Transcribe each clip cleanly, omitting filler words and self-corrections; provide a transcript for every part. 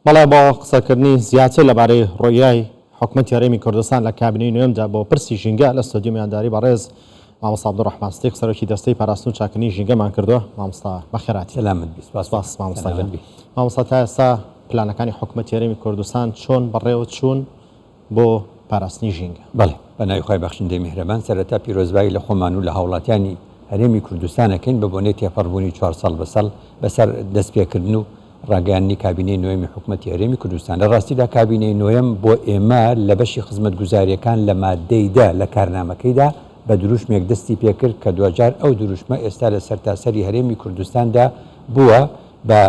بەڵێ بۆ قسەکردنی زیاتر لەبارەی ڕۆیای حکومەتی هەرێمی کوردستان لە کابینەی نوێمدا بۆ پرسی ژینگە لە ستۆدیۆ میوانداری بەڕێز مامۆستا عەبدولڕەحمان ستیق سەرۆکی دەستەی پاراستن و چاککردنی ژینگەمان کردووە. مامۆستا بەخێرهاتی. سەلامەت بی. سپاس سپاس مامۆستا گیان. مامۆستا تا ئێستا پلانەکانی حکومەتی هەرێمی کوردستان چۆن بەڕێوە چوون بۆ پاراستنی ژینگە؟ بەڵێ، بە ناوی خوای بەخشندەی میهرەبان، سەرەتا پیرۆزبایی لە خۆمان و لە هاوڵاتیانی هەرێمی کوردستان ئەکەین بە بۆنەی تێپەڕبوونی چوار ساڵ بەسەڵ بەسەر دەستپێکردن و ڕاگەیاندنی کابینەی نۆیەمی حکومەتی هەرێمی کوردستان. لە ڕاستیدا کابینەی نۆیەم بۆ ئێمە لە بەشی خزمەتگوزارییەکان لە ماددەی دە لە کارنامەکەیدا بە دروشمێک دەستی پێکرد کە دواجار ئەو دروشمە ئێستا لە سەرتاسەری هەرێمی کوردستاندا بووە بە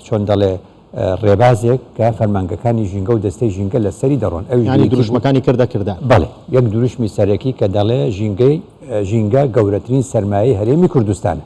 چۆن دەڵێ ڕێبازێک کە فەرمانگەکانی ژینگە و دەستەی ژینگە لەسەری دەڕۆن ئەویش یانی دروشمەکانی کردە کردار. بەڵێ یەک دروشمی سەرەکی کە دەڵێ ژینگەی ژینگە گەورەترین سەرمایەی هەرێمی کوردستانە.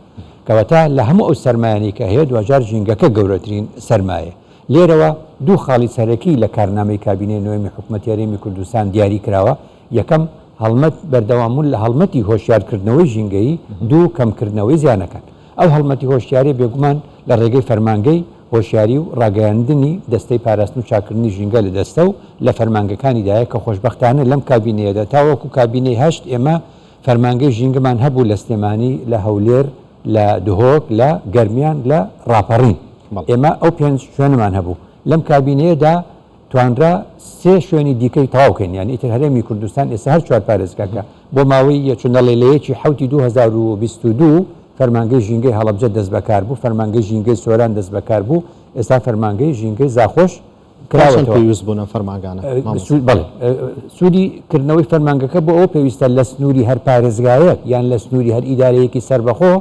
کەواتە لە هەموو ئەو سەرمایانەی کە هەیە دواجار ژینگەکە گەورەترین سەرمایەیە. لێرەوە دوو خاڵی سەرەکی لە کارنامەی کابینەی نۆیەمی حکومەتی هەرێمی کوردستان دیاری کراوە، یەکەم، هەڵمەت بەردەوامبوون لە هەڵمەتی هۆشیارکردنەوەی ژینگەیی، دوو، کەمکردنەوەی زیانەکان. ئەو هەڵمەتی هۆشیاریە بێگومان لە ڕێگەی فەرمانگەی هۆشیاری و ڕاگەیاندنی دەستەی پاراستن و چاککردنی ژینگە لە دەستە و لە فەرمانگەکانیدایە کە خۆشبەختانە لەم کابینەیەدا تاوەکو کابینەی هەشت ئێمە فەرمانگەی ژینگەمان هەبوو لە سلێمانی، لە هەولێر، لە دهۆک، لە گەرمیان، لە ڕاپەڕین. ئێمە ئەو پێنج شوێنەمان هەبوو. لەم کابینەیەدا توانرا سێ شوێنی دیکەی تەواو کەین. یانی ئیتر هەرێمی کوردستان ئێستا هەر چوار پارێزگاکە بۆ ماوەی چون دەڵێ لە یەکی حەوتی 2022 فەرمانگەی ژینگەی هەڵەبجە دەستبەکار بوو، فەرمانگەی ژینگەی سۆران دەستبەکار بوو، ئێستا فەرمانگەی ژینگەی زاخۆش کراوەتەوە. پێویست بوون ئەم فەرمانگانە؟ بەڵێ، سوودی کردنەوەی فەرمانگەکە بۆ ئەوە پێویستە لە سنووری هەر پارێزگایەک یان لە سنووری هەر ئیدارەیەکی سەربەخۆ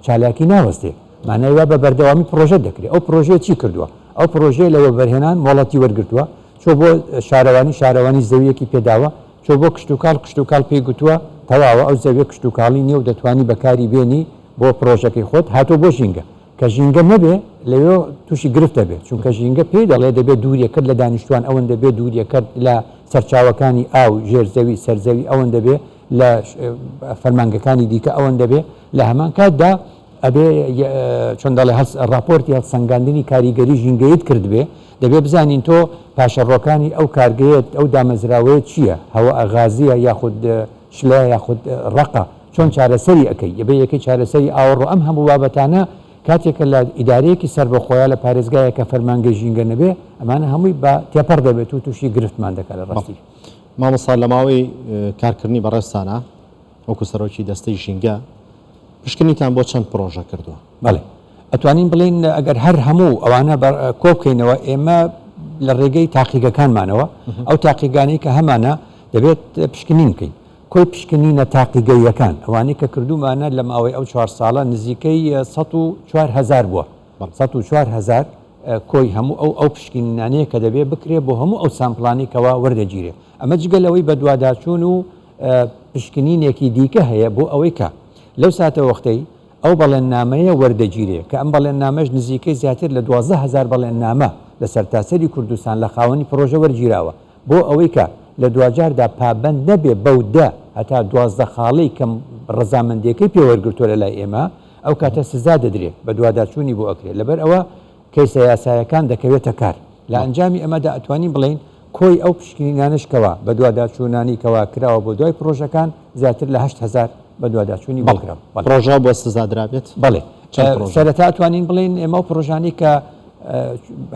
چالاکی ناوەستێ، مانای وا بە بەردەوامی پڕۆژە دەکرێ. ئەو پڕۆژەیە چی کردووە؟ ئەو پڕۆژەیە لە وەبەرهێنان مۆڵەتی وەرگرتووە، چووە بۆ شارەوانی، شارەوانی زەوییەکی پێداوە، چووە بۆ کشتوکاڵ، کشتوکاڵ پێی گوتووە تەواوە ئەو زەویە کشتوکاڵی نییە و دەتوانی بەکاری بێنی بۆ پڕۆژەکەی خۆت، هاتووە بۆ ژینگە. کە ژینگە نەبێ لەوێ تووشی گرفت دەبێ، چونکە ژینگە پێی دەڵێ دەبێ دووریەکەت لە دانیشتووان ئەوەندە بێ، دووریەکەت لە سەرچاوەکانی ئاو، ژێر زەوی، سەر زەوی ئەوەندە بێ، لە فەرمانگەکانی دیکە ئەوەندە بێ، لە هەمان کاتدا ئەبێ چۆن دەڵێ هەڵس ڕاپۆرتی هەڵسەنگاندنی کاریگەری ژینگەیت کردبێ، دەبێ بزانین تۆ پاشەڕۆکانی ئەو کارگەیەت، ئەو دامەزراوەیەت چییە، هەوە غازییە یاخود شلەیە یاخود ڕەقە، چۆن چارەسەری ئەکەی، ئەبێ یەکەی چارەسەری ئاوەڕۆ، ئەم هەموو بابەتانە کاتێک کە لە ئیدارەیەکی سەربەخۆیا لە پارێزگایەک کە فەرمانگەی ژینگە نەبێ ئەمانە هەمووی بە تێپەڕ دەبێت و تووشی گرفتمان دەکات لە ڕاستی. مامۆستا لە ماوەی کارکردنی بەڕێزتانا وەکو سەرۆکی دەستەی ژینگە پشکنینتان بۆ چەند پڕۆژە کردووە؟ بەڵێ ئەتوانین بڵێین ئەگەر هەر هەموو ئەوانە کۆ بکەینەوە ئێمە لە ڕێگەی تاقیگەکانمانەوە ئەو تاقیگانەی کە هەمانە دەبێت پشکنین بکەین کۆی پشکنینە تاقیگەییەکان، ئەوانەی کە کردوومانە لە ماوەی ئەو چوار ساڵە نزیکەی 104 هەزار بووە. 104 هەزار کۆی هەموو ئەو ئەو پشکنینانەیە کە دەبێ بکرێ بۆ هەموو ئەو sample انەی کەوا وەردەگیرێ. ئەمە جگە لەوەی بەدواداچوون و پشکنینێکی دیکە هەیە بۆ ئەوەی کە لەو ساتەوەختەی ئەو بەڵێننامەیە وەردەگیرێ کە ئەم بەڵێننامەش نزیکەی زیاتر لە 12 هەزار بەڵێننامە لە سەرتاسەری کوردستان لە خاوەنی پڕۆژە وەرگیراوە بۆ ئەوەی کە لە دواجاردا پابەند نەبێ بەو دە هەتا 12 خاڵەی کە ڕەزامەندیەکەی پێ وەرگرتووە لە لای ئێمە، ئەو کاتە سزا دەدرێ، بەدواداچوونی بۆ ئەکرێ. لەبەر ئەوە کەیسە یاسایەکان دەکەوێتە کار. لە ئەنجامی ئەمەدا ئەتوانین بڵێین کۆی ئەو پشکنینانەش کەوا بەدواداچوونانی کەوا کراوە بۆ دوای پڕۆژەکان زیاتر لە 8000 بەدواداچوونی بۆ کراوە. بەڵێ. پڕۆژە بۆ سزا درابێت؟ بەڵێ. چەند پڕۆژە؟ سەرەتا ئەتوانین بڵێین ئێمە ئەو پڕۆژانەی کە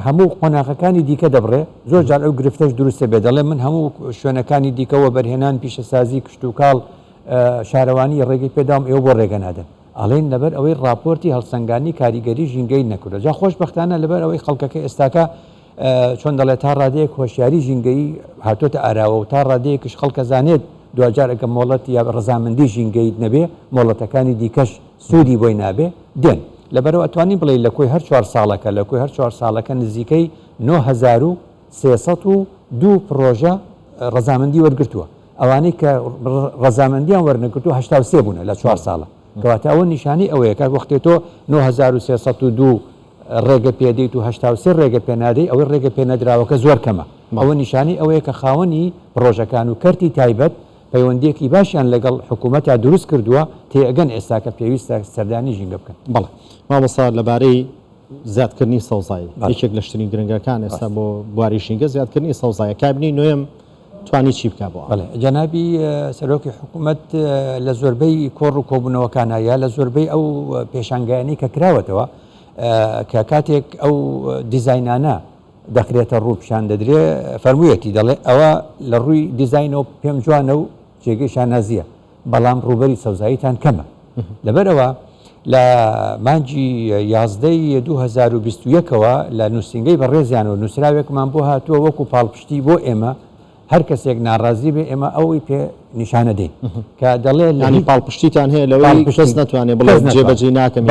هەموو قۆناغەکانی دیکە دەبڕێ، زۆر جار ئەو گرفتەش دروست دەبێ، دەڵێ من هەموو شوێنەکانی دیکە وەبەرهێنان، پیشەسازی، کشتوکاڵ، شارەوانی ڕێگەی پێداوم ئێوە بۆ ڕێگە نادەن؟ ئەڵێن لەبەر ئەوەی ڕاپۆرتی هەڵسەنگاندنی کاریگەری ژینگەیی نەکردوە. جا خۆشبەختانە لەبەر ئەوەی خەڵکەکە ئێستاکە چۆن دەڵێ تا ڕادەیەک هۆشیاری ژینگەیی هاتۆتە ئاراوە و تا ڕادەیەکیش خەڵک ئەزانێت دواجار ئەگەر مۆڵەت یا ڕەزامەندی ژینگەییت نەبێ مۆڵەتەکانی دیکەش سوودی بۆی نابێ دێن. لەبەرئەوە ئەتوانین بڵێین لە کۆی هەر چوار ساڵەکە لە کۆی هەر چوار ساڵەکە نزیکەی 9302 پڕۆژە ڕەزامەندی وەرگرتووە. ئەوانەی کە ڕەزامەندیان وەرنەگرتووە 83 بوونە لە چوار ساڵە. کەواتە ئەوە نیشانەی ئەوەیە کاک وەختێ تۆ 9302 ڕێگە پێدەیت و 83 ڕێگە پێنادەی ئەوەی ڕێگە پێنەدراوەکە زۆر کەمە. ئەوە نیشانەی ئەوەیە کە خاوەنی پڕۆژەکان و کەرتی تایبەت پەیوەندییەکی باشیان لەگەڵ حکوومەتا دروست کردووە، تێئەگەن ئێستا کە پێویستە سەردانی ژینگە بکەن. بەڵێ مامۆستا لەبارەی زیادکردنی سەوزایی یەکێک لە شتنی گرنگەکان ئێستا بۆ بواری ژینگە زیادکردنی سەوزایە کابینەی نوێم توانی چی بکا بۆ بەڵێ جەنابی سەرۆکی حکوومەت لە زۆربەی کۆڕ و کۆبوونەوەکانە یا لە زۆربەی ئەو پێشانگایانەی کە کراوەتەوە کە کاتێک ئەو دیزاینانە دەخرێتە ڕوو پیشان دەدرێ فەرموویەتی دەڵێ ئەوە لە ڕووی دیزاینەوە پێم جوانە و جێگەی شانازیە بەڵام ڕووبەری سەوزاییتان کەمە. لەبەرئەوە لە مانگی یازدەی 2021 ەوە لە نووسینگەی بەڕێزیانەوە نووسراوێکمان بۆ هاتووە وەکو پاڵپشتی بۆ ئێمە هەر کەسێک ناڕازی بێ ئێمە ئەوی پێ نیشانەدەین کە دەڵێ ینی پاڵپشتیتان هەیە لەوەی کەس نەتوانێت بڵێ جێبەجێ ناکەم.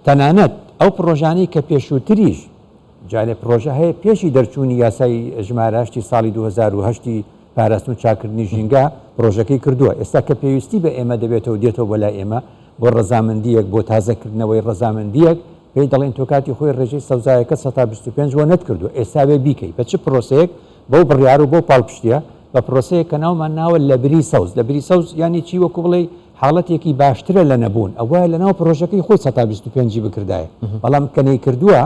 تەنانەت ئەو پڕۆژانەی کە پێشووتریش جارێ پڕۆژە هەیە پێشی دەرچوونی یاسای ژمارە هەشتی ساڵی 2008 ی پاراستن و چاککردنی ژینگە پڕۆژەکەی کردووە، ئێستا کە پێویستی بە ئێمە دەبێتەوە دێتەوە بۆ لای ئێمە بۆ ڕەزامەندییەک بۆ تازەکردنەوەی ڕەزامەندییەک پێی دەڵێین تۆ کاتی خۆی ڕێژەی سەوزایەکە 25% بۆ نەتکردووە ئێستا بێ بیکەی بە چ پرۆسەیەک بەو بڕیار و بەو پاڵپشتییە بە پرۆسەیەک کە ناومان ناوە لەبری سەوز لەبری سەوز یانی چی وەکو بڵێی حاڵەتێکی باشترە لە نەبوون ئەوە لەناو پرۆژەکەی خۆی 25% ی بکردایە بەڵام کە نەیکردووە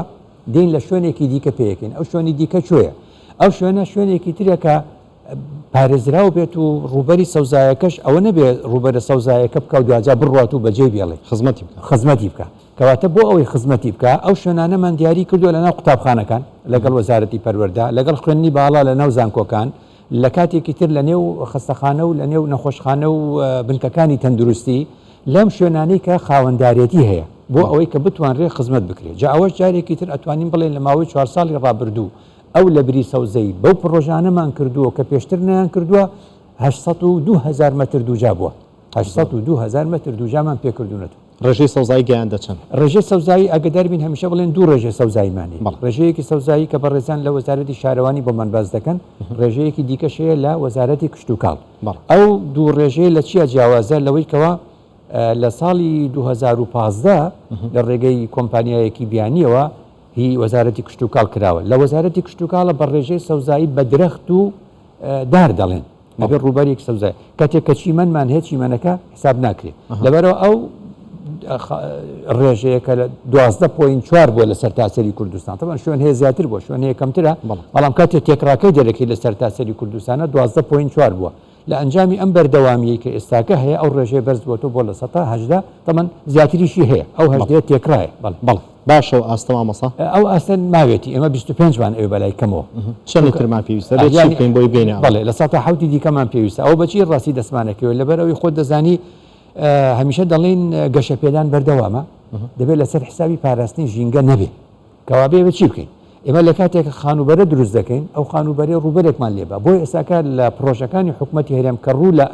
دێین لە شوێنێکی دیکە پێیەکەین ئەو شوێنی دیکە کوێیە؟ ئەو شوێنە شوێنێکی ترە کە پارێزراو بێت و ڕووبەری سەوزایەکەش ئەوە نەبێ ڕووبەرە سەوزایەکە بکا و دواجار بڕوات و بەجێی بێڵێ خزمەتی بکا. خزمەتی بکا. کەواتە بۆ ئەوەی خزمەتی بکا ئەو شوێنانەمان دیاری کردووە لەناو قوتابخانەکان لەگەڵ وەزارەتی پەروەردە، لەگەڵ خوێندنی باڵا لەناو زانکۆکان، لە کاتێکی تر لە نێو خەستەخانە و لە نێو نەخۆشخانە و بنکەکانی تەندروستی لەم شوێنانەی کە خاوەندارێتی هەیە بۆ ئەوەی کە بتوانرێ خزمەت بکرێت جا ئەوەش جارێکی تر ئەتوانین بڵێین لە ماوەی چوار ساڵی ڕابردوو ئەو لەبری سەوزەی بەو پڕۆژانەمان کردووە کە پێشتر نەیانکردووە 802 هەزار مەتر دووجا بووە 802 هەزار مەتر دووجامان پێکردوونەتەوە. ڕێژەی سەوزایی گەیاندە چەند؟ ڕێژەی سەوزایی ئاگەدار بین هەمیشە بڵێن دوو ڕێژەی سەوزاییمان هەیە. بەڵێ. ڕێژەیەکی سەوزایی کە بەڕێزان لە وەزارەتی شارەوانی بۆمان باس دەکەن، ڕێژەیەکی دیکەش هەیە لە وەزارەتی کشتوکاڵ. بەڵێ. ئەو دوو ڕێژەیە لە چیا جیاوازە؟ لەوەی کەوا لە ساڵی 2015 لە ڕێگەی کۆمپانیایەکی بیانییەوە هی وەزارەتی کشتوکاڵ کراوە. لە وەزارەتی کشتوکاڵە بە ڕێژەی سەوزایی بە درەخت و دار دەڵێن. ئەبێ ڕووبەرێک سەوزای کاتێک کە چیمەنمان هەیە چیمەنەکە حساب ناکرێت لەبەرەوە ئەو ڕێژەیە کە لە دوازدە point چوار بووە لە سەرتاسەری کوردستان تەبعەن شوێن هەیە زیاتر بووە شوێن هەیە کەمترە بەڵام کاتێک تێکڕاکەی دەرەکەی لە سەرتاسەری کوردستانە دوازدە point چوار بووە لە ئەنجامی ئەم بەردەوامیەی کە ئێستاکە هەیە ئەو ڕێژەیە بەرز بۆتەوە بۆ 18% تەبعەن زیاتریشی هەیە ئەو هەژدەیە تێکڕایە بەڵێ بەڵێ باشە ئەو ئاستە مامۆستا؟ ئەو ئاستە ماوێتی ئێمە 25 مان ئەوێ بەلای کەمەوە. چەندی ترمان پێویستە؟ دەبێت چی بکەین بۆی بگەینە ئەوە؟ بەڵێ 7% دیکەمان پێویستە. ئەوە بەچی ڕاستی دەستمانەکەوێت؟ لەبەر ئەوەی خۆت دەزانی هەمیشە دەڵێین گەشەپێدان بەردەوامە، دەبێت لەسەر حسابی پاراستنی ژینگە نەبێ. کەوابێ ئێمە چی بکەین؟ ئێمە لە کاتێک خانووبەرە دروست دەکەین، ئەو خانووبەرەی ڕووبەرێکمان لێ با. بۆیە ئێستاکە لە پڕۆژەکانی حکومەتی هەرێم کە ڕوو لە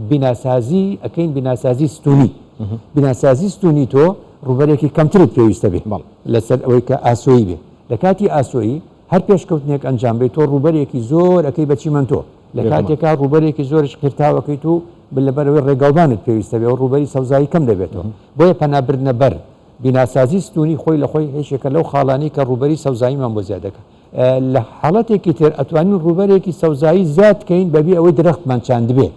بیناسازی ئەکەین، بیناسازی ستوونی، بیناسازی ستوونی تۆ ڕووبەرێکی کەمترت پێویستە بێ لەسەر ئەوەی کە ئاسۆیی بێ. لە کاتی ئاسۆیی هەر پێشکەوتنێک ئەنجام بەی تۆ ڕووبەرێکی زۆر ئەکەی بە چیمەنتۆ، لە کاتێکا ڕووبەرێکی زۆریش قیرتاو ئەکەیت و لەبەرئەوەی ڕێگاوبانت پێویستە بێ و ڕووبەری سەوزایی کەم دەبێتەوە. بۆیە پەنابردنە بەر بیناسازی ستوونی خۆی لە خۆی یەکێکە لەو خاڵانەی کە ڕووبەری سەوزاییمان بۆ زیاد دەکات. لە حاڵەتێکی تر ئەتوانین ڕووبەرێکی سەوزایی زیاد کەین بەبێ ئەوەی درەختمان چاندبێ.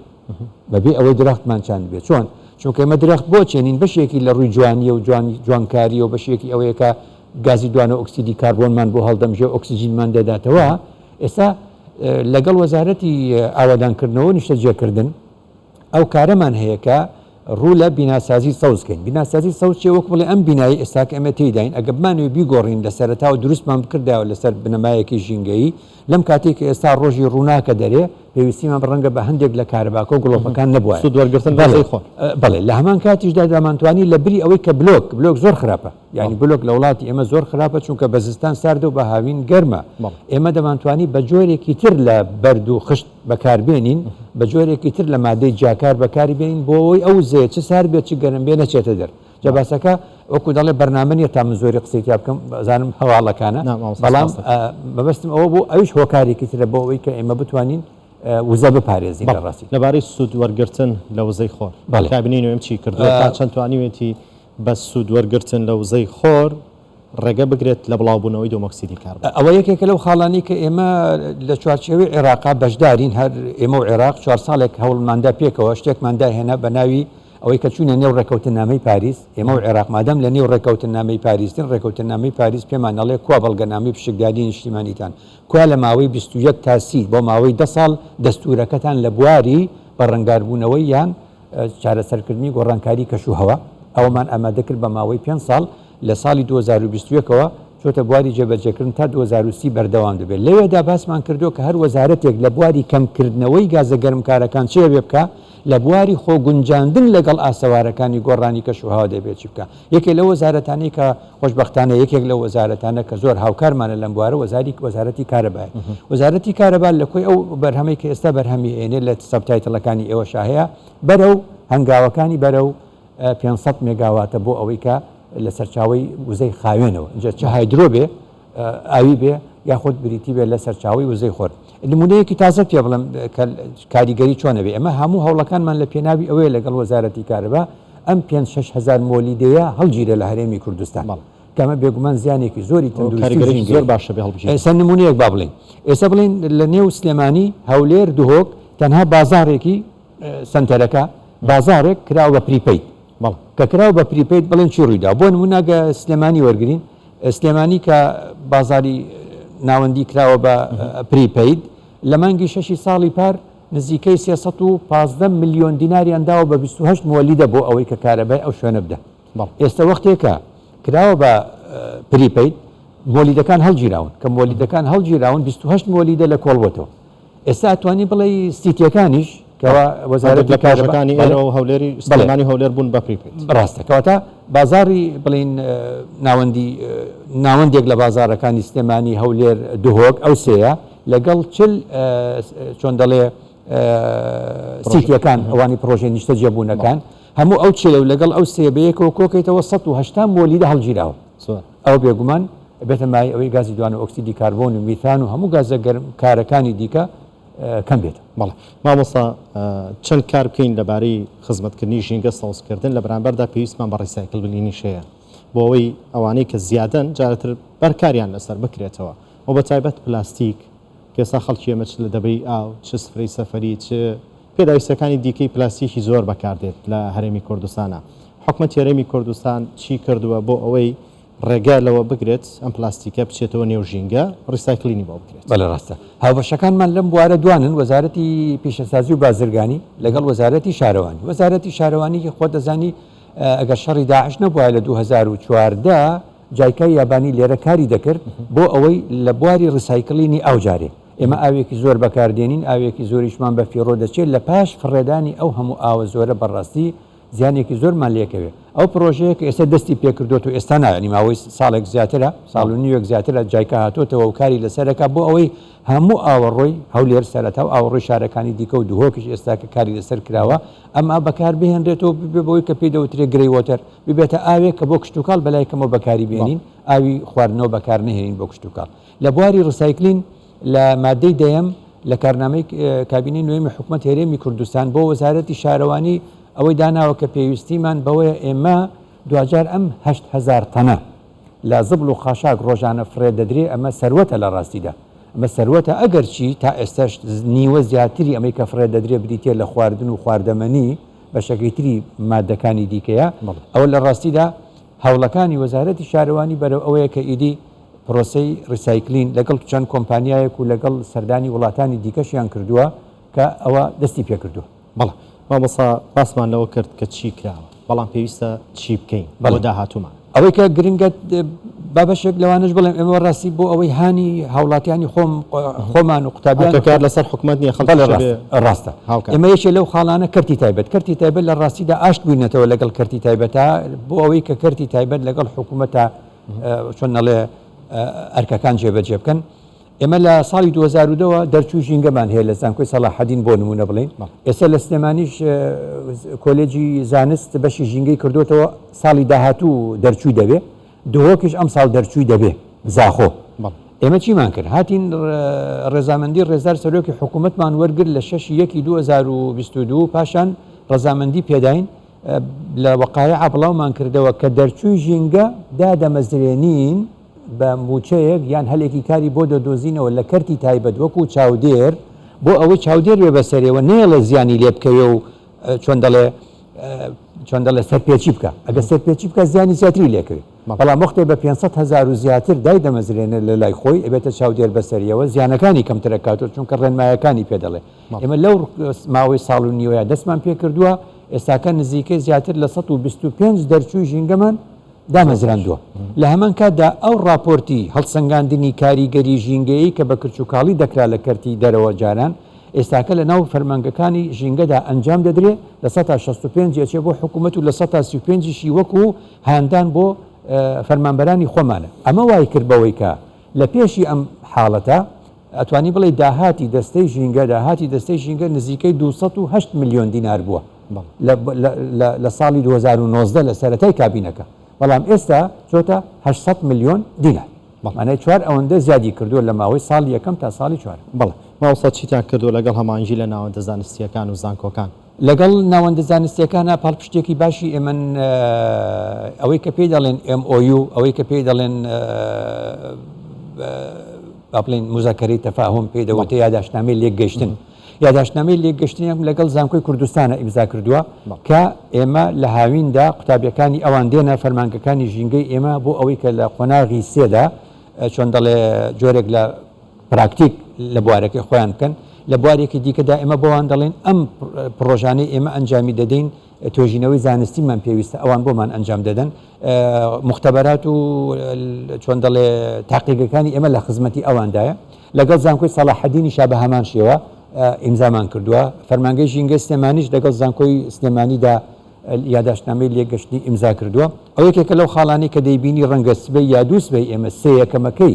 بەبێ ئەوەی درەختمان چاندبێ. چۆن؟ چونکە ئێمە درەخت بۆ چێنین بەشێکی لە ڕووی جوانییە و جوانی جوانکارییە و بەشێکی ئەوەیە کە گازی دوانە ئۆکسیدی کاربۆنمان بۆ هەڵدەمژێ و ئۆکسجینمان دەداتەوە. ئێستا لەگەڵ وەزارەتی ئاوەدانکردنەوە و نیشتەجێکردن، ئەو کارەمان هەیە کە ڕوو لە بیناسازی سەوز کەین. بیناسازی سەوز چیە؟ وەکو بڵێ ئەم بینایەی ئێستا کە ئێمە تێیداین ئەگەر بمانەوێ بیگۆڕین لە سەرەتاوە دروستمان بکردایەوە لەسەر بنەمایەکی ژینگەیی لەم کاتەی کە ئێستا ڕۆژی ڕووناکە دەرێ پێویستیمان ڕەنگە بە هەندێک لە کارەباکە و گڵۆپەکان نەبوایە. سوود وەرگرتن لە وزەی خۆر. بەڵێ لە هەمان کاتیشدا دەمانتوانی لە بری ئەوەی کە بلۆک، بلۆک زۆر خراپە، یانی بلۆک لە وڵاتی ئێمە زۆر خراپە چونکە بە زستان ساردە و بە هاوین گەرمە، ئێمە دەمانتوانی بە جۆرێکی تر لە بەرد و خشت بەکاربێنین، بە جۆرێکی تر لە مادەی جیاکار بەکاری بێنین بۆ ئەوەی ئەو وزەیە چ سارد بێت چ گەرم بێ نەچێتە دەر. جا باسەکە وەکو دەڵێ بەرنامە نییە تا من زۆری قسەی تیا بکەم ئەزانم هەواڵەکانە، بەڵام مەبەستم ئەوە بوو ئەویش هۆکارێکی ترە بۆ ئەوەی کە ئێمە بتوانین وزە بپارێزین لە ڕاستی. لەبارەی سوود وەرگرتن لە وزەی خۆر کابینەی نوێم چی کردووە تا چەند توانیوێتی بە سوود وەرگرتن لە وزەی خۆر ڕێگە بگرێت لە بڵاوبوونەوەی دۆمۆکسیدی کاربۆن. ئەوە یەکێکە لەو خاڵانەی کە ئێمە لە چوارچێوەی عێراقا بەشدارین، هەر ئێمە و عێراق چوار ساڵێک هەوڵماندا پێکەوە شتێکمان داهێنا بە ناوی ئەوەی کە چووینە نێو ڕێککەوتننامەی پاریس، ئێمە و عێراق مادام لە نێو ڕێککەوتننامەی پاریسین، ڕێککەوتننامەی پاریس پێمان ئەڵێ کوا بەڵگەنامەی پشکداریی نیشتیمانیتان، کوا لە ماوەی 21 تا 30 بۆ ماوەی دە ساڵ دەستوورەکەتان لە بواری بەرەنگاربوونەوەی یان چارەسەرکردنی گۆڕانکاری کەشوهەوا، ئەوەمان ئامادە کرد بە ماوەی پێنج ساڵ لە ساڵی 2021 ەوە چۆتە بواری جێبەجێکردن تا 2030 بەردەوام دەبێت. لەوێدا باسمان کردووە کە هەر وەزارەتێک لە بواری کەمکردنەوەی گازە گەرمکارەکان چی ئەبێ بکا، لە بواری خۆ گونجاندن لەگەڵ ئاسەوارەکانی گۆڕانی کەشوهەوا دەبێت چی بکا. یەکێ لەو وەزارەتانەی کە خۆشبەختانە یەکێک لەو وەزارەتانە کە زۆر هاوکارمانە لەم بوارە وەزاری وەزارەتی کارەبایە. وەزارەتی کارەبا لە کۆی ئەو بەرهەمەی کە ئێستا بەرهەمی ئێنێ لە subtitle ەکانی ئێوەشا هەیە بەرەو هەنگاوەکانی بەرەو 500 مێگاواتە بۆ ئەوەی کە لە سەرچاوەی وزەی خاوێنەوە جا چ hydro بێ ئاوی بێ یاخود بریتی بێ لە سەرچاوەی وزەی خۆر. نمونەیەکی تازە پێ بڵێم کە کاریگەری چۆنە بێ ئێمە هەموو هەوڵەکانمان لە پێناوی ئەوەیە لەگەڵ وەزارەتی کارەبا ئەم پێنج شەش هەزار مۆلیدەیە هەڵگیرێ لە هەرێمی کوردستان کە ئەمە بێگومان زیانێکی زۆری تەندروستی و کاریگەریی ژینگەیی. زۆر باشە بێ هەڵبگیرێ. ئێستا نمونەیەک با بڵێین ئێستا بڵێین لە نێو سلێمانی، هەولێر، دهۆک تەنها بازاڕێکی سەنتەرەکە بازاڕێک کراوە بە prepaid. بەڵێ. کە کراوە بە prepaid بڵێن چی ڕوویدا بۆ نموونە گە سلێمانی وەرگین سلێمانی کە بازاری ناوەندی کراوە بە prepaid لە مانگی شەشی ساڵی پار نزیکەی 315 ملیۆن دیناریان داوە بە 28 مۆلیدە بۆ ئەوەی کە کارەبای ئەو شوێنە بدە ئێستا وەختێکە کراوە بە prepaid مۆلیدەکان هەڵگیراون کە مۆلیدەکان هەڵگیراون 28 مۆلیدە لە کۆڵبەتەوە ئێستا ئەتوانی بڵێی سیتیەکانیش کەوا وەزارەتی لە پرۆژەکانی ئێرە و هەولێری سلێمانی هەولێر بوون بە prepaid. ڕاستە کەواتە بازاڕی بڵین ناوەندی ناوەندێک لە بازاڕەکانی سلێمانی هەولێر دهۆک ئەو سێیە لەگەڵ چل چۆن دەڵێ سیتیەکان ئەوانی پرۆژەی نیشتەجێبوونەکان هەموو ئەو چلە و لەگەڵ ئەو سێ بەیەکەوە کۆکەیتەوە 180 مۆلیدە هەڵگیراوە ئەو بێگومان ئەبێتە مایەی ئەوەی گازی دوانەئۆکسیدی کاربۆن و میثان و هەموو گازە گەرمکارەکانی دیکە کەم بێتەوە. بەڵێ مامۆستا چەند کار بکەین لەبارەی خزمەتکردنی ژینگە سەوزکردن لە بەرامبەردا پێویستمان بە ڕیسایکلبلینیش هەیە بۆ ئەوەی ئەوانەی کە زیادەن جارێتر بەرکاریان لەسەر بکرێتەوە و بە تایبەت پلاستیک کە ئێستا خەڵکی ئێمە چ لە دەبەی ئاو چ سفرەی سەفەری چ پێداویستیەکانی دیکەی پلاستیکی زۆر بەکاردێت لە هەرێمی کوردستانا حکومەتی هەرێمی کوردستان چی کردووە بۆ ئەوەی ڕێگە لەوە بگرێت ئەم پلاستیکە بچێتەوە نێو ژینگە، recycling ی بۆ بکرێت. بەڵێ ڕاستە. هاوبەشەکانمان لەم بوارە دوانن، وەزارەتی پیشەسازی و بازرگانی لەگەڵ وەزارەتی شارەوانی. وەزارەتی شارەوانی خۆت دەزانی ئەگەر شەڕی داعش نەبوایە لە 2014 جایکای یابانی لێرە کاری دەکرد بۆ ئەوەی لە بواری recycling ی ئاو جارێ ئێمە ئاوێکی زۆر بەکاردێنین ئاوێکی زۆریشمان بە فیڕۆ دەچێت لە پاش فڕێدانی ئەو هەموو ئاوە زۆرە بەڕاستی زیانێکی زۆرمان لێکەوێ. ئەو پڕۆژەیە کە ئێستا دەستی پێکردۆت و ئێستا نا یانی ماوەی ساڵێک زیاترە، ساڵ و نیوێک زیاترە جایکا هاتۆتەوە و کاری لەسەر ئەکا بۆ ئەوەی هەموو ئاوەڕۆی هەولێر سەرەتا و ئاوەڕۆی شارەکانی دیکە و دهۆکیش ئێستا کە کاری لەسەر کراوە ئەم ئاو بەکار بهێنرێتەوە ببێ بەوەی کە پێی دەوترێ grey water ببێتە ئاوێک کە بۆ کشتوکاڵ بەلای کەمەوە بەکاری بێنین ئاوی خواردنەوە بەکار نەهێنین بۆ کشتوکاڵ. لە بواری recycling لە مادەی دەیەم لە کارنامەی کابینەی نۆیەمی حکومەت هەرێمی کوردستان بۆ وەزارەتی شارەوانی ئەوەی داناوە کە پێویستیمان بەوەیە ئێمە دواجار ئەم 8000 تەنە لە زبڵ و خاشاک ڕۆژانە فڕێ دەدرێ ئەمە سەروەتە لە ڕاستیدا ئەمە سەروەتە ئەگەرچی تا ئێستاش نیوە زیاتری ئەمەی کە فڕێ دەدرێ بریتیە لە خواردن و خواردەمەنی بەشەکەی تری مادەکانی دیکەیە ئەوە لە ڕاستیدا هەوڵەکانی وەزارەتی شارەوانی بەرەو ئەوەیە کە ئیدی پرۆسەی recycling لەگەڵ چەند کۆمپانیایەک و لەگەڵ سەردانی وڵاتانی دیکەشیان کردووە کە ئەوە دەستی پێکردووە. بەڵێ مامۆستا باسمان لەوە کرد کە چی کراوە، بەڵام پێویستە چی بکەین بۆ داهاتوومان؟ ئەوەی کە گرنگە با بەشێک لەوانەش بڵێم ئێمە بەڕاستی بۆ ئەوەی هانی هاوڵاتیانی خۆم خۆمان و قوتابیان کە کار لەسەر حکومەت نییە خەڵک بەڵێ ڕاستە هاوکار. ئێمە یەکێ لەو خاڵانە کەرتی تایبەت کەرتی تایبەت لە ڕاستیدا ئاشت بووینەتەوە لەگەڵ کەرتی تایبەتە بۆ ئەوەی کە کەرتی تایبەت لەگەڵ حکوومەتە چۆن نەڵێ ئەرکەکان جێبەجێ بکەن. ئێمە لە ساڵی 2010 ەوە دەرچووی ژینگەمان هەیە لە زانکۆی سەڵاحەدین بۆ نمونە بڵین ئێستا لە سلێمانیش کۆلێجی زانست بەشی ژینگەی کردوتەوە ساڵی داهاتوو دەرچووی دەبێ دهۆکیش ئەم ساڵ دەرچووی دەبێ زاخۆ ئێمە چیمان کرد هاتین ڕێزامەندی ڕێزدار سەرۆکی حکوومەتمان وەرگر لە شەش یەکی 2022 پاشان ڕەزامەندی پێداین لە وەقایعا بڵاومان کردەوە کە دەرچووی ژینگە دادەمەزرێنین بە مووچەیەک یان هەلێکی کاری بۆ دەدۆزینەوە لە کەرتی تایبەت وەکو چاودێر بۆ ئەوەی چاودێر بێ بەسەرێ و نەیەڵێ زیانی لێ بکەوێ و چۆن دەڵێ چۆن دەڵێ سەرپێچی بکا. ئەگەر سەرپێچی بکا زیانی زیاتری لێکەوێ. بەڵام وەختێ بە 500 هەزار و زیاتر دایدەمەزرێنێ لە لای خۆی ئەبێتە چاودێر بەسەریەوە زیانەکانی کەمتر ئەکاتەوە چونکە ڕێنمایەکانی پێ دەڵێ. ئێمە لەو ماوەی ساڵ و نیوەیە دەستمان پێ کردووە ئێستاکە نزیکەی زیاتر لە 125 دەرچووی ژینگەمان دامەزراندووە. لە هەمان کاتدا ئەو ڕاپۆرتی هەڵسەنگاندنی کاریگەری ژینگەیی کە بە کرچوکاڵی دەکرا لە کەرتی دەرەوە جاران، ئێستاکە لە ناو فەرمانگەکانی ژینگەدا ئەنجام دەدرێ، 65% ی ئەچێ بۆ حکوومەت و 35% یشی وەکوو هاندان بۆ فەرمانبەرانی خۆمانە. ئەمە وای کرد بەوەی کە لە پێشی ئەم حاڵەتە ئەتوانی بڵێی داهاتی دەستەی ژینگە داهاتی دەستەی ژینگە نزیکەی 208 ملیۆن دینار بووە لە ساڵی 2019 لە سەرەتای کابینەکە بەڵام ئێستا چۆتە 800 ملیۆن دینار مانای چوار ئەوەندە زیادی کردووە لە ماوەی ساڵی یەکەم تا ساڵی چوار. بەڵێ مامۆستا چیتان کردووە لەگەڵ هەماهەنگی لە ناوەندە زانستییەکان و زانکۆکان؟ لەگەڵ ناوەندە زانستییەکانا پاڵپشتییەکی باشی ئێمەن، ئەوەی کە پێی دەڵێن MOU، ئەوەی کە پێی دەڵێن با بڵێین موزاکەرەی تەفاهوم پێی دەوترێ یاداشتنامەی لێکگەیشتن. یاداشتنامەی لێکگەیشتنیان لەگەڵ زانکۆی کوردستانە ئیمزا کردووە کە ئێمە لە هاویندا قوتابیەکانی ئەوان دێنە فەرمانگەکانی ژینگەی ئێمە بۆ ئەوەی کە لە قۆناغی سێدا چۆن دەڵێ جۆرێک لە پراکتیک لە بوارەکەی خۆیان بکەن، لە بوارێکی دیکەدا ئێمە بەوان دەڵێین ئەم پڕۆژانەی ئێمە ئەنجامی دەدەین توێژینەوەی زانستیمان پێویستە ئەوان بۆمان ئەنجام دەدەن، موختەبەرات و چۆن دەڵێ تاقیگەکانی ئێمە لە خزمەتی ئەواندایە. لەگەڵ زانکۆی سەڵاحەدینیشا بە هەمان شێوە ئیمزامان کردووە، فەرمانگەی ژینگەی سلێمانیش لەگەڵ زانکۆی سلێمانیدا یاداشتنامەی لێکگەشتنی ئیمزا کردووە. ئەو یەکێکە لەو خاڵانەی کە دەیبینی ڕەنگە سبەی یا دووسبەی ئێمە سێیەکەمەکەی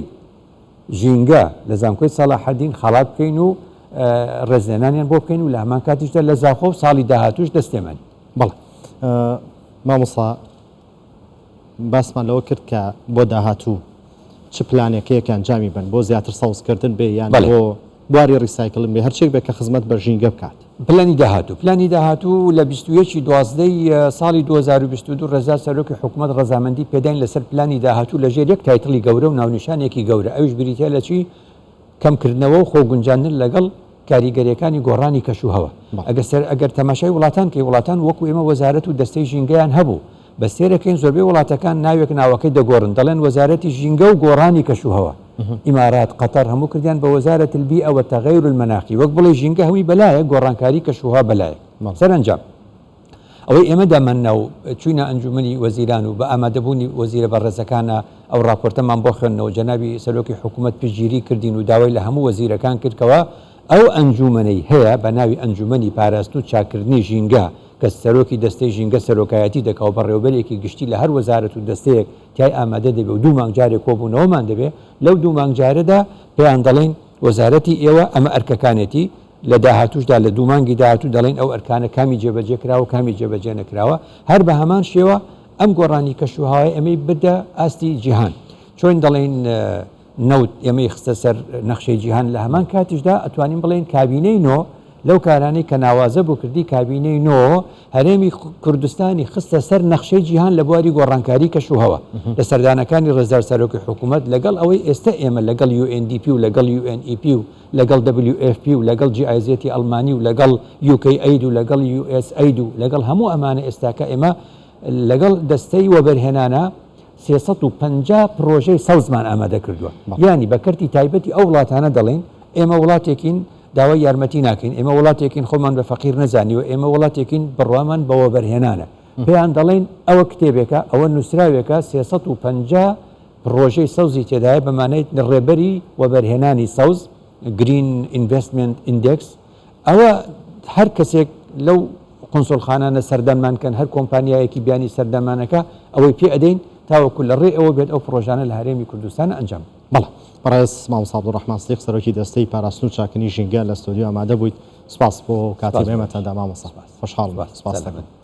ژینگە لە زانکۆی سەڵاحەدین خەڵات بکەین و ڕێزلێنانیان بۆ بکەین و لە هەمان کاتیشدا لە زاخۆ و ساڵی داهاتووش لە سلێمانی. بەڵێ مامۆستا باسمان لەوە کرد کە بۆ داهاتوو چ پلانێک هەیە کە ئەنجامی بەن بۆ زیاتر سەوزکردن بێ یان بۆ بواری ڕیسایکلن بێ هەرچێک بێ کە خزمەت بە ژینگە بکات. پلانی داهاتوو پلانی داهاتوو لە 21 ی دوازدە ی ساڵی 2022 ڕێزدار سەرۆکی حکومەت ڕەزامەندی پێداین لەسەر پلانی داهاتوو لەژێر یەک title ی گەورە و ناونیشانێکی گەورە ئەویش بریتیە لە چی؟ کەمکردنەوە و خۆگونجاندن لەگەڵ کاریگەریەکانی گۆڕانی کەشوهەوا. ئەگەر سەر ئەگەر تەماشای وڵاتان کەی وڵاتان وەکو ئێمە وەزارەت و دەستەی ژینگەیان هەبوو بەس سێرەکەین زۆربەی وڵاتەکان ناوێک ناوەکەی دەگۆڕن دەڵێن وەزارەتی ژینگە و گۆڕانی کەشوهەوا ئیمارات قەتەر هەموو کردیان بە وزارة البیئە والتغیر المناخی وەک بڵێی ژینگە هەمووی بەلایەک گۆڕانکاری کەشوهەوا بەلایەک سەرەنجام ئەوەی ئێمە داماننا و چووینە ئەنجوومەنی وەزیران و بە ئامادەبوونی وەزیرە بەڕێزەکانە ئەو ڕاپۆرتەمان بۆ خوێندنەوە، جەنابی سەرۆکی حکوومەت پشتگیری کردین و داوای لە هەموو وەزیرەکان کرد کەوا ئەو ئەنجوومەنەی هەیە بە ناوی ئەنجوومەنی پاراستن و چاککردنی ژینگە کە سەرۆکی دەستەی ژینگە سەرۆکایەتی دەکا و بەڕێوەبەرێکی گشتی لە هەر وەزارەت و دەستەیەک تیای ئامادە دەبێ و دوو مانگ جارێک کۆبوونەوەمان دەبێ لەو دوو مانگ جارەدا پێیان دەڵێین وەزارەتی ئێوە ئەمە ئەرکەکانێتی لە داهاتووشدا لە دوو مانگی داهاتوو دەڵێین ئەو ئەرکانە کامی جێبەجێ کراوە و کامی جێبەجێ نەکراوە، هەر بە هەمان شێوە ئەم گۆڕانی کەشوهەوای ئێمەی بردە ئاستی جیهان. چۆن دەڵێین نەوت ئێمەی خستە سەر نەخشەی جیهان، لە هەمان کاتیشدا ئەتوانین بڵێین کابینەی نۆ لەو کارانەی کە ناوازە بوو کردی، کابینەی نۆ هەرێمی کوردستانی خستە سەر نەخشەی جیهان لە بواری گۆڕانکاری کەشوهەوا. لە سەردانەکانی ڕێزدار سەرۆکی حکوومەت لەگەڵ ئەوەی ئێستە ئێمە لەگەڵ UNDP و لەگەڵ UNEP و لەگەڵ WFP و لەگەڵ GIZ ی ئەڵمانی و لەگەڵ UKAID و لەگەڵ USAID و لەگەڵ هەموو ئەمانە ئێستاکە ئێمە لەگەڵ دەستەی وەبەرهێنانا 350 پڕۆژەی سەوزمان ئامادە کردووە یانی بە کەرتی تایبەتی ئەو وڵاتانە دەڵێین ئێمە وڵاتێکین داوای یارمەتی ناکەین ئێمە وڵاتێکین خۆمان بە فەقیر نەزانیوە ئێمە وڵاتێکین بڕوامان بە وەبەرهێنانە پێیان دەڵێین ئەوە کتێبێکە ئەوە نووسراوێکە 350 پڕۆژەی سەوزی تێدایە بە مانای ڕێبەری وەبەرهێنانی سەوز، Green Investment Index، ئەوە هەر کەسێک لەو قونسوڵخانانە سەردانمان کەن، هەر کۆمپانیایەکی بیانی سەردانمانەکا ئەوەی پێ ئەدەین تاوەکو لە ڕێی ئەوە بێت ئەو پڕۆژانە لە هەرێمی کوردستان ئەنجام بدەن. بەڵێ بەڕێز مامۆستا عەبدولڕەحمان سدیق سەرۆکی دەستەی پاراستن و چاککردنی ژینگە لە ستۆدیۆ ئامادە بوویت، سوپاس بۆ کاتی سوپاس بۆ بە ئێمەتان دا مامۆستا، سوپاس خۆشحاڵم سوپاس سوپاست سەلامەت دەکەم.